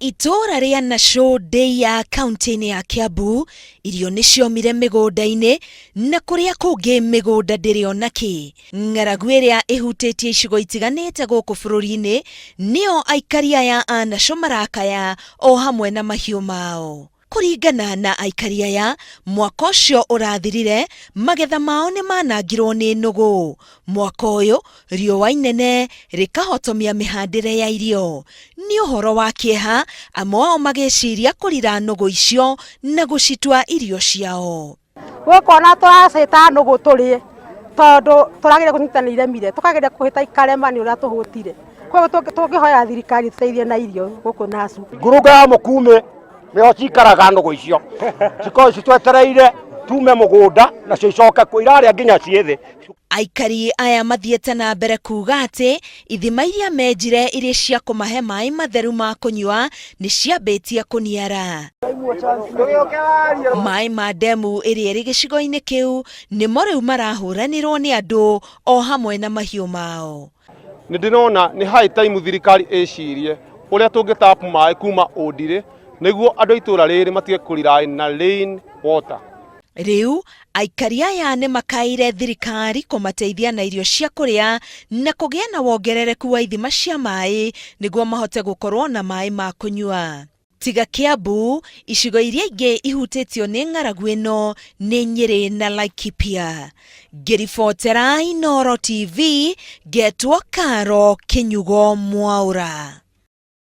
Itũũra rĩa Nasho Ndeiya kaunti-inĩ ya Kiambu, irio nĩ ciomire mĩgũnda-inĩ na kũrĩa kũngĩ mĩgũnda ndĩrĩ ona kĩ. Ng'aragu ĩrĩa ĩhutĩtie icigo itiganĩte gũkũ bũrũri-inĩ nĩyo aikari aya a Nasho marakaya o hamwe na mahiũ mao. Kũringana na aikari aya, mwaka ũcio ũrathirire magetha mao nĩ manangirwo nĩ nũgũ. Mwaka ũyũ riũa inene rĩkahotomia mĩhandĩre ya irio. Nĩ ũhoro wa kĩeha amwe ao magĩciria kũrira nũgũ icio na gũcitua irio ciao. Gũkũ ona tũracĩta nũgũ tũrĩe tondũ tũrageria kũnyitana iremire, tũkageria kũhĩta ikarema nĩ ũrĩa tũhũtire. Koguo tũngĩhoya thirikari ĩtũteithie na irio gũkũ Nasu. Ngurunga ya mũkumĩ nĩho cikaraga nũgũ icio cikoragwo citwetereire tume mũgũnda nacio icoke kũ irarĩa nginya ciĩ thĩ. Aikari aya mathiĩte na mbere kuuga atĩ ithima iria menjire irĩ cia kũmahe maĩ matheru ma kũnyua nĩ ciambĩtie kũniara. Maĩ ma ndemu ĩrĩa ĩrĩ gĩcigo-inĩ kĩu nĩmo rĩu marahũranĩrwo nĩ andũ o hamwe na mahiũ mao. Nĩ ndĩrona nĩ high time thirikari ĩcirie ũrĩa tũngĩ tap maĩ kuma Ũndirĩ nĩguo andũ a itũra rĩrĩ matige kũ rely na rain water. Rĩu aikari aya nĩ makaĩire thirikari kũmateithia na irio cia kũrĩa na kũgĩa na wongerereku wa ithima cia maĩ nĩguo mahote gũkorwo na maĩ ma kũnyua. Tiga Kiambu, icigo iria ingĩ ihutĩtio nĩ ng'aragu ĩno nĩ Nyĩrĩ na Laikipia. Ngĩribotera Inooro TV, ngetwo Karo Kĩnyugo Mwaũra.